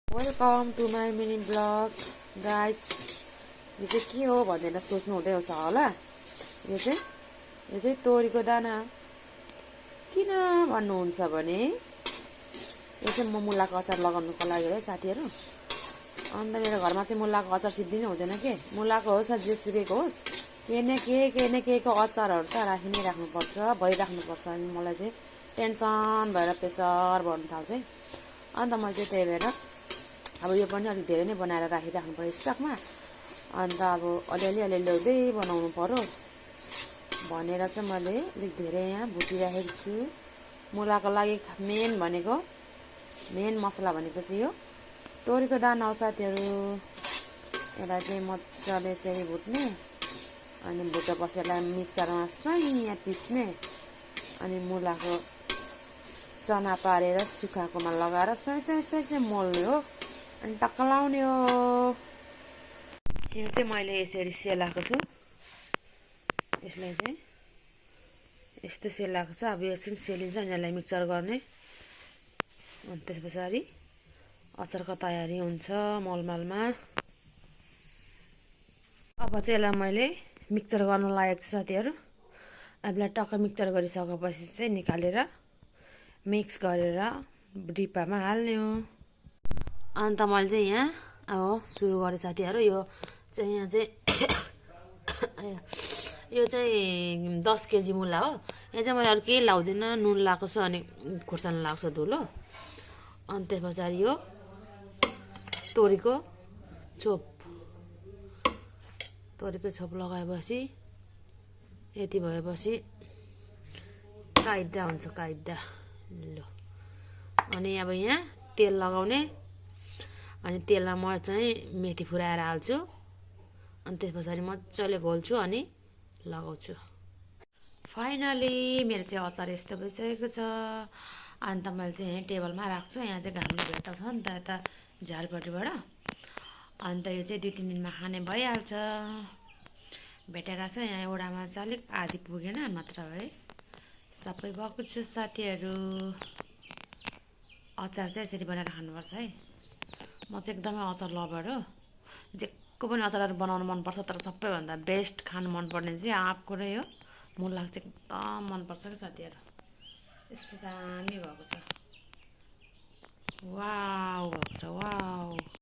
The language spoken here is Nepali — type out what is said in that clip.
Welcome to my mini blog guys. यो चाहिँ के हो भनेर सोच्नु हुँदै हुन्छ होला। यो चाहिँ तोरीको दाना किन भन्नुहुन्छ भने यो चाहिँ म मुलाको अचार लगाउनुको लागि है साथीहरू। अन्त मेरो घरमा चाहिँ मुलाको अचार सिद्धि नै हुँदैन के, मुलाको होस् या जेसुकैको होस्, के न केको अचारहरू त राखि नै राख्नुपर्छ, भइराख्नुपर्छ। अनि मलाई चाहिँ टेन्सन भएर प्रेसर बढ्नु थाल्छ है। अन्त मैले चाहिँ त्यही भएर अब यो पनि अलिक धेरै नै बनाएर राखिराख्नु पऱ्यो स्टकमा। अन्त अब अलिअलि ल्याउँदै बनाउनु पऱ्यो भनेर चाहिँ मैले अलिक धेरै यहाँ भुटिराखेको छु। मुलाको लागि मेन मसला भनेको चाहिँ यो तोरीको दाना हो साथीहरू। यसलाई चाहिँ मजाले यसरी भुट्ने, अनि भुटेपछि यसलाई मिक्सरमा स्वाइँ पिस्ने, अनि मुलाको चना पारेर सुकाएकोमा लगाएर स्वाइँ मोल्ने हो, अनि टक्क लाउने हो। यो चाहिँ मैले यसरी सेलाएको छु। यसलाई चाहिँ यस्तो सेलाएको छ। अब यो चाहिँ सेलिन्छ अनि यसलाई मिक्सर गर्ने, अनि त्यस पछाडि अचारको तयारी हुन्छ मलमलमा। अब चाहिँ यसलाई मैले मिक्सर गर्न लागेको छु साथीहरू। अब यसलाई टक्क मिक्सर गरिसकेपछि चाहिँ निकालेर मिक्स गरेर डिब्बामा हाल्ने हो। अन्त मैले चाहिँ यहाँ अब सुरु गरेँ साथीहरू। यो चाहिँ यहाँ चाहिँ यो चाहिँ 10 केजी मुला हो। यहाँ चाहिँ मैले अरू केही लाउँदिनँ, नुन लगाएको छु अनि खुर्सानी लगाएको छु धुलो। अनि त्यस पछाडि यो तोरीको छोप लगाएपछि यति भएपछि काइदा हुन्छ, काइदा ल। अनि अब यहाँ तेल लगाउने, अनि तेलमा म चाहिँ मेथी फुराएर हाल्छु, अनि त्यस पछाडि मजाले घोल्छु अनि लगाउँछु। फाइनली मेरो चाहिँ अचार यस्तो भइसकेको छ। अन्त मैले चाहिँ यहाँ टेबलमा राख्छु। यहाँ चाहिँ घामले भेटाएको छ नि त यता झारपट्टिबाट। अन्त यो चाहिँ 2-3 दिनमा खाने भइहाल्छ। भेटेर छ यहाँ एउटामा चाहिँ अलिक आधी पुगेन, नत्र भए सबै भएको छु साथीहरू। अचार चाहिँ यसरी बनाएर खानुपर्छ है। म चाहिँ एकदमै अचार लभर हो। जेको पनि अचारहरू बनाउनु मनपर्छ, तर सबैभन्दा बेस्ट खानु मनपर्ने चाहिँ आँपको नै हो। मुलाको चाहिँ एकदम मनपर्छ क्या साथीहरू। यस्तो दामी भएको छ, वाउ भएको छ, वाउ।